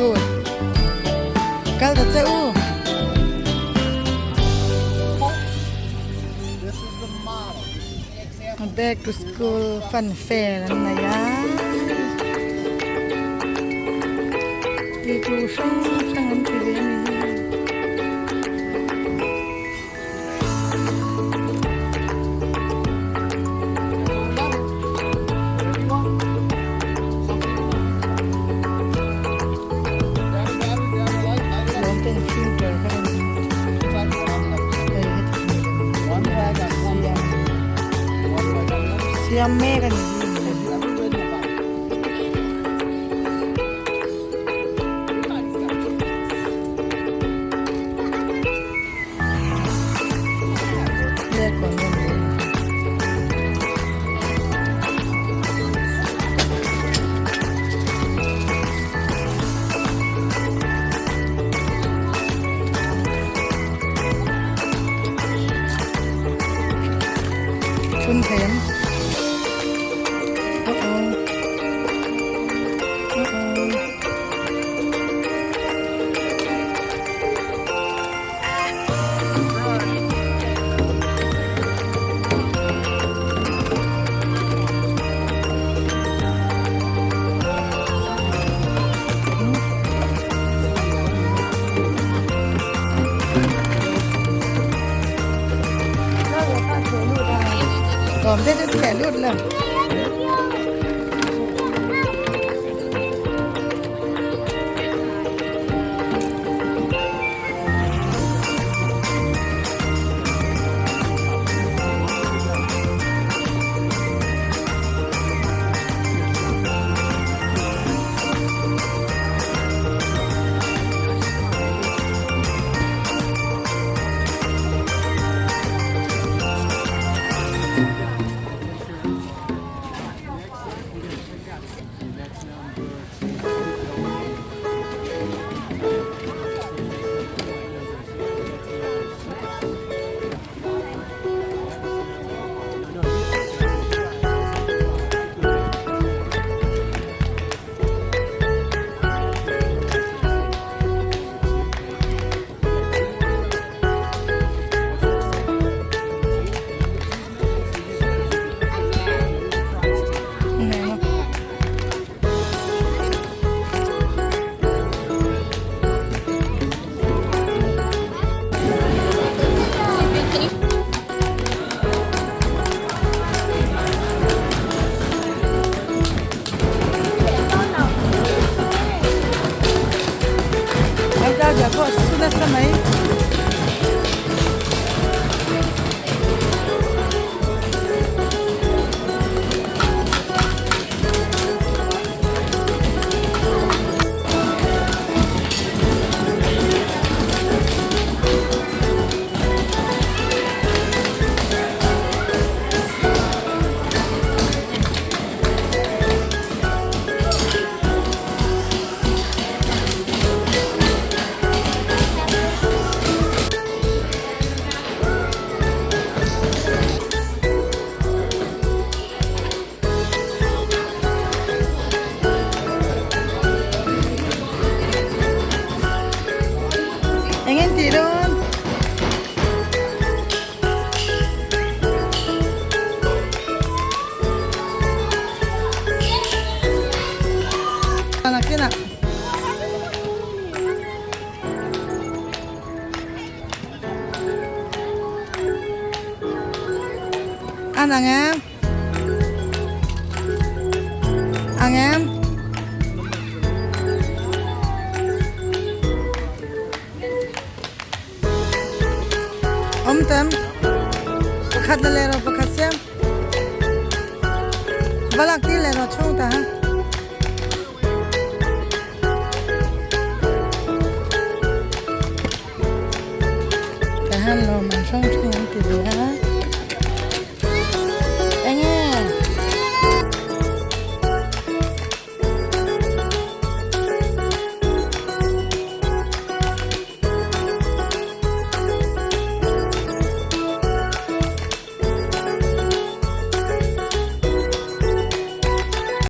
School kal ta che u. Back to school fun fair an nei a tih tur hrang hrang an ti ve a ni. Siam mek a ni. Thun thei ang. Uh oh. Uh oh. Còn thế thì thẻ lút lên. Nasa mai. Eng en tih dawn? Nakinah. An ang em? Ang em? Awm tam. Pakhat la leh rawh pakhat siam. Va lak tir leh rawh chhung ta ha. Tahan lawm an hrang hrang an ti ve a.